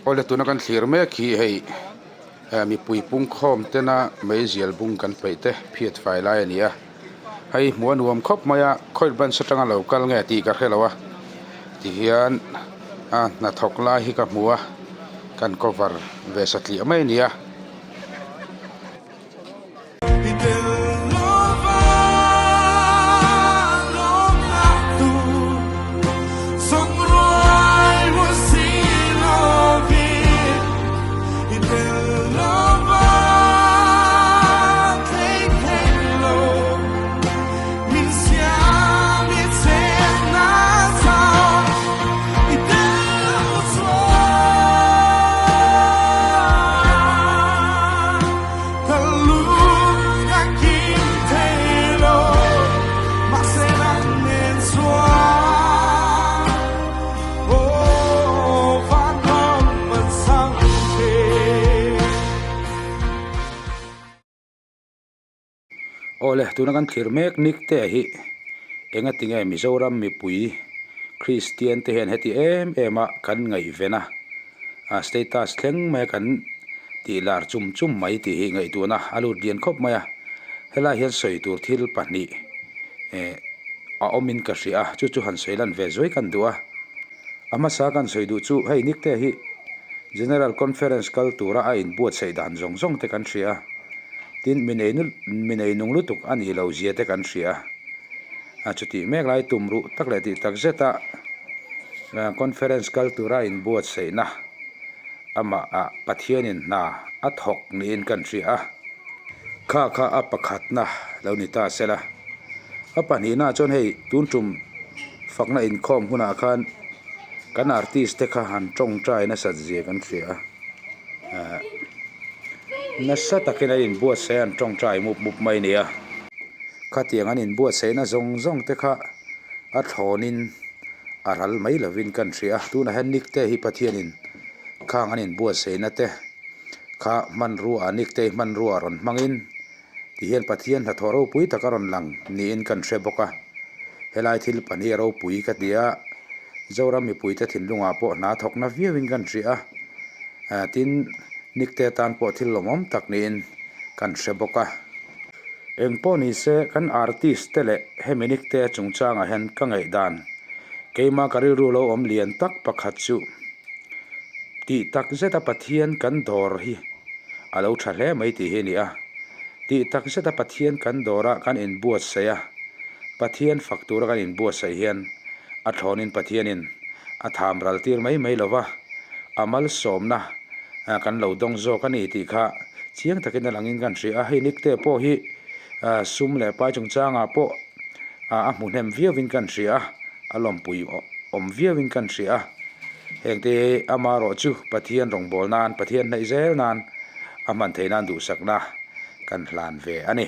Awle tuna kan thlir mek hi hei mipui pungkhawm tena meizial bung kan peih te phiat fai lai a ni a hei hmuh a nuam khawp mai a khawi branch atanga lo kal nge tih ka hrelo a tihian a hnathawk lai hi ka hmu a kan cover ve satliah mai a ni a. Awle tuna kan thlir mek nik te hi enga tinge Mizoram mipui Kristian te hian heti em em a kan ngaihven a a status thleng mai a kan tih lar chum chum mai tih hi ngaihtuahna a lut lian khawp mai a helai hian sawi tur thil pahnih eh a awmin ka hria a chu chu han sawi lan ve zuai kan duh a a hmasa kan sawi duh chu hei nikte hi General Conference kal tura a inbuatsaih dan zawng zawng te kan hria a tin mi nei mi nei nung lutuk a nih loh zia te kan hria a chutih mek lai tum ruh tak leh tih tak zet a conference kal tura a inbuatsaihna amah ah Pathianin hna a thawk niin kan hria a kha kha a pakhatna lo ni ta sela a pahnihna chuan hei tun tum fakna inkhawm hunah khan kan artist te kha han tawngtai nasat zia kan hria a ah nasa takin an inbuatsaih a an tawngtai mup mup mai a ni a khatiang an inbuatsaihna zawng zawng te kha a thlawnin a ral mai lovin kan hria a tunah hian Nick te hi Pathianin khang an inbuatsaihna te kha hmanrua ah Nick te hi hmanrua ah rawn hmangin tihian Pathian hnathawh ropui tak a rawn lang niin kan hre bawk a helai thil pahnih a ropui ka ti a Zoram mipuite thinlungah pawh hna thawkna viauin kan hria a tin Nick te tan pawh thil lawmawm tak niin kan hre bawk a. Eng pawh ni se kan artist te leh hemi Nick te chungchangah hian ka ngaihdan keima ka rilru lo awm lian tak pakhat chu tih tak zeta Pathian kan dawr hi a lo tha hle mai tih hi a ni a. Tih tak zeta Pathian kan dawra kan inbuatsaih a, Pathian fak tura kan inbuatsaih hian a thlawnin Pathianin a tham ral tir mai mai lo va, a malsawmna kan lo dawng zawk a ni tih kha chiang takin a langin kan hria a. Hei Nikte pawh hi sum leh pai chungchangah pawh a hmu hnem viauin kan hria a, a lawmpui awm viauin kan hria a. Hengte amaherawh chu Pathian rawngbâwl nân, Pathian hnaih zêl nân a hman theih nân duhsakna kan hlân ve a ni.